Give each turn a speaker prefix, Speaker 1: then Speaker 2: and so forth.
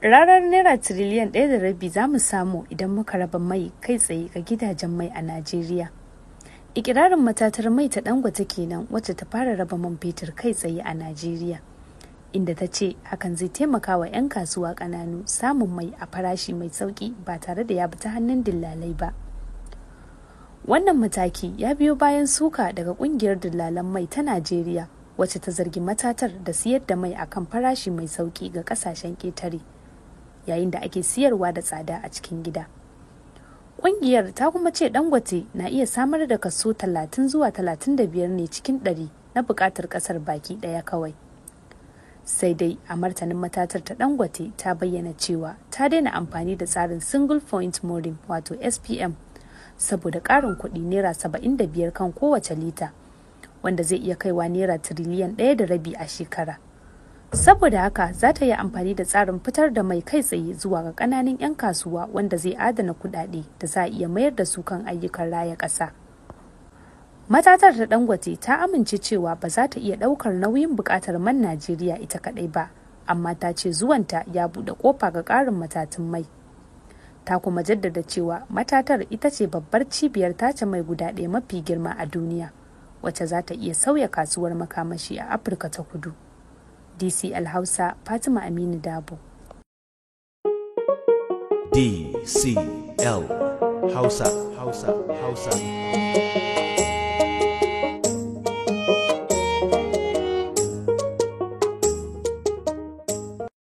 Speaker 1: Rarar Naira tiriliyan 1.5 za mu samu idan muka raba mai kai tsaye ga gidajen mai a Najeriya. Ikirarin matatar mai ta Dangote kenan, wacce ta fara raba man fetur kai tsaye a Najeriya, inda ta ce hakan zai taimaka wa 'yan kasuwa ƙananu samun mai a farashi mai sauƙi ba tare da ya bi ta hannun dillalai ba. Wannan mataki ya biyo bayan suka daga ƙungiyar dillalan mai ta Najeriya, wacce ta zargi matatar da siyar da mai akan farashi mai sauƙi ga ƙasashen ƙetare, yayin da ake siyarwa da tsada a cikin gida. Ƙungiyar ta kuma ce Dangote na iya samar da kaso 30 zuwa 35 ne cikin 100 na buƙatar ƙasar baki ɗaya kawai. Sai dai a martanin, matatar ta Dangote ta bayyana cewa ta daina amfani da tsarin single point mooring, wato SPM, saboda ƙarin kuɗi naira 75 kan kowace lita, wanda zai iya kaiwa naira tiriliyan 1.5 a shekara. Saboda haka za ta yi amfani da tsarin fitar da mai kai tsaye zuwa ga ƙananan 'yan kasuwa, wanda zai adana kuɗaɗe da za a iya mayar da su kan ayyukan raya ƙasa. Matatar ta Dangote ta amince cewa ba za ta iya ɗaukar nauyin buƙatar man Najeriya ita kaɗai ba, amma ta ce zuwanta ya buɗe ƙofa ga ƙarin matatun mai. Ta kuma jaddada cewa matatar ita ce babbar cibiyar tace mai guda ɗaya mafi girma a duniya, wacce za ta iya sauya kasuwar makamashi a Afirka ta Kudu. DCL Hausa, Fatima Aminu Dabo.
Speaker 2: DCL Hausa, Hausa, Hausa.